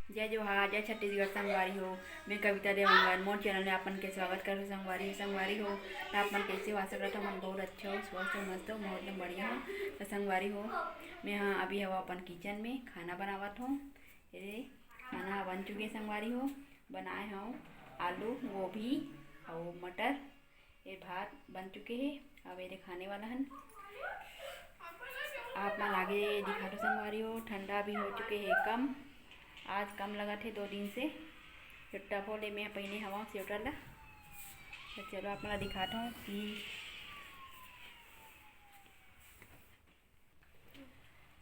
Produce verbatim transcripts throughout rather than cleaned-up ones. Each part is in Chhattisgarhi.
जय जोहार, जय छत्तीसगढ़ संगवारी हो। मैं कविता देवांगन, मोर चैनल में आप मन के स्वागत करहूँ संगवारी हो। संगवारी हो, त आप मन कैसे हो? आशा करत हूँ आप मन बहुत अच्छा हो, स्वस्थ हो, मस्त हो, मैं एकदम बढ़िया हूँ। त संगवारी हो, मैं हा अभी हवा अपन किचन में खाना बनावत हूँ। ये खाना बन चुके संगवारी हो, बनाए हूँ आलू, गोभी और मटर। ये भात बन चुके हे, अब ये खाने वाला हन। आप मन आगे दिखाथो संगवारी हो, ठंडा भी हो चुके हे कम। आज कम लगत हे दो दिन से। चुट्टा फोले में पहिने हवा स्वेटर ला। तो चलो आप मन ला दिखाथो कि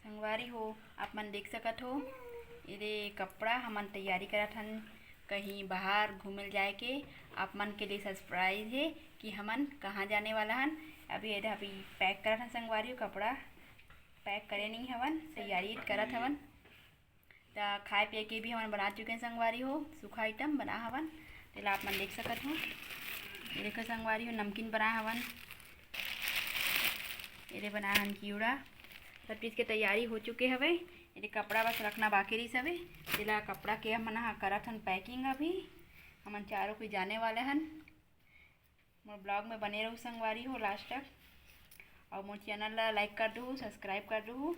संगवारी हो, आप मन देख सकत हो, एदे कपड़ा हमन तैयारी करत हन कहीं बाहर घूमे ल जाए के। आप मन के लिए सरप्राइज हे कि हमन कहाँ जाने वाला हन। अभी एदे अभी पैक करत हन संगवारी हो, कपड़ा पैक करे नहीं हवन, तैयारी करत हवन। त खाए पिए के भी हमन बना चुके हैं संगवारी हो, सूखा आइटम बना हवन, तेला आप मन देख सकत हो। ये देखो संगवारी हो, नमकीन बना हवन, एदे बना हन चिवड़ा। सब चीज के तैयारी हो चुके हवे। एदे कपड़ा बस रखना बाकी रहिस हवे, तेला कपड़ा के हमन हा करत हन पैकिंग। अभी हमन चारों कोई जाने वाले हन। मोर ब्लॉग में बने रहू संगवारी हो लास्ट तक, और मोर चैनल ला लाइक कर दू, सब्सक्राइब कर दू।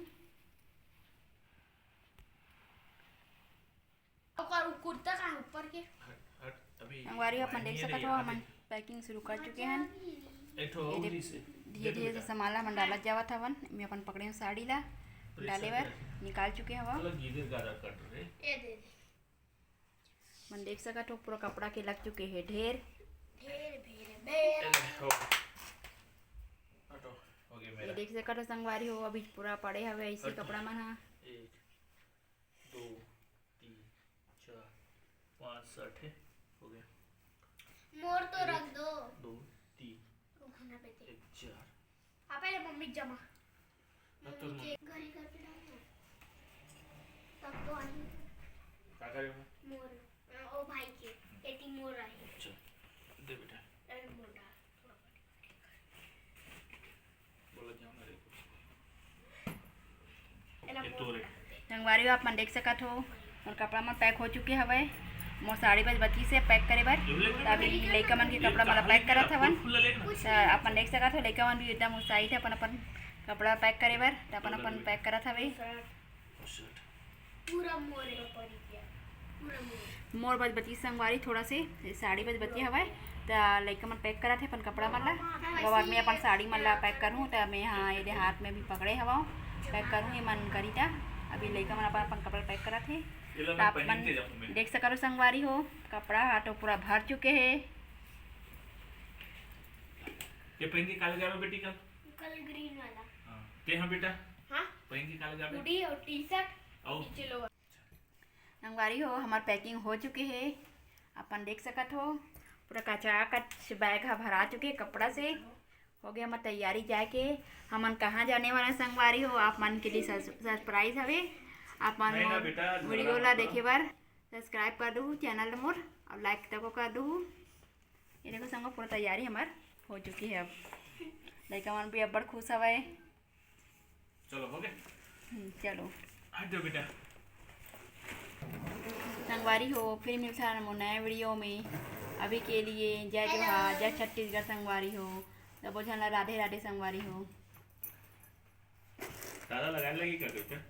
ओकर उ कुर्ता का ऊपर के? हट, हट, अभी संगवारी हो, आप मन देख सकत हो, हमन पैकिंग शुरू कर चुके हन। एक ठो ये और देख, चीज है। धीरे धीरे से सामान ला हमन डालत जावत हवन। मैं अपन पकड़े हूँ साड़ी ला, डाले बर निकाल चुके हवा। अलग इधर गारा कट रहे। ये दे दे। मन देख सकत हो, पूरा कपड़ा के लग चुके हे ढेर। ढेर भेर भेर। हो। हटो, हो गया ये मेरा। देख सकत हो संगवारी हो, अभी पूरा पड़े हवे ऐसे हट। कपड़ा मन हा। एक, दो, तीन, चार, पाँच, छः है, हो गया। मोर तो एक, रख दो। दो, तीन, वो खाना पे थे। एक, चार। आप पहले मम्मी जमा। अब तो मम्मी के घड़ी करके डाल दो। तब तो आई। का करे हो? मोर। ओ भाई के। एती मोर आई। अच्छा, दे बेटा। अरे मोटा। बोला जाओ ना रे कुछ। संगवारी हो, आप मन देख सकत हो, मोर कपड़ा मन पैक हो चुके हवय। मोर साड़ी बस बची से पैक करे बर, त अभी लइका मन के कपड़ा मन पैक करत हवन। त आप मन देख सकत हो, लइका मन भी एकदम उत्साहित है अपन अपन कपड़ा पैक करे बर, त अपन अपन पैक करत हवे। पूरा मोर है। पूरा मोर। मोर बस बची संगवारी थोड़ा से, साड़ी बस बची हवय, त लइका मन पैक करत हे अपन कपड़ा मन ला। ओकर बाद मैं अपन साड़ी मन ला पैक करहूँ, त मैं हा एदे हाथ में भी पकड़े हवं, पैक करहूँ ये मन करी त। अभी लइका मन अपन अपन कपड़ा पैक करत हे, त आप मन देख सकत हो संगवारी हो, कपड़ा हा तो पूरा भर चुके हे। ये पहन के काले जाबे बेटी कल? कल ग्रीन वाला। हाँ। ते हाँ बेटा? हाँ। पहन के काले जाबे? हुडी और टी शर्ट और नीचे लोअर। संगवारी हो, हमार पैकिंग हो चुके हे, अपन देख सकत हो, पूरा कचाकच बैग हा भरा चुके हे कपड़ा से। हो गया हमार तैयारी जाए के। हमन कहाँ जाने वाला संगवारी हो, आप मन के लिए सर-, सरप्राइज हवे। आप मन नहीं ना मोर बेटा, वीडियो ला देखे बर सब्सक्राइब कर दू चैनल मोर, और लाइक तको कर दू। ये देखो संगो, पूरा तैयारी हमार हो चुकी है। अब लइका मन भी अब्बड़ खुश हवय। चलो, हो गया? हम्म, चलो। हट जाओ बेटा। संगवारी हो, फिर मिलता है मोर नया वीडियो में। अभी के लिए जय जोहार, जय छत्तीसगढ़ संगवारी हो। सबो झन ला राधे राधे संगवारी हो। ताला लगाने लगी का बेटा?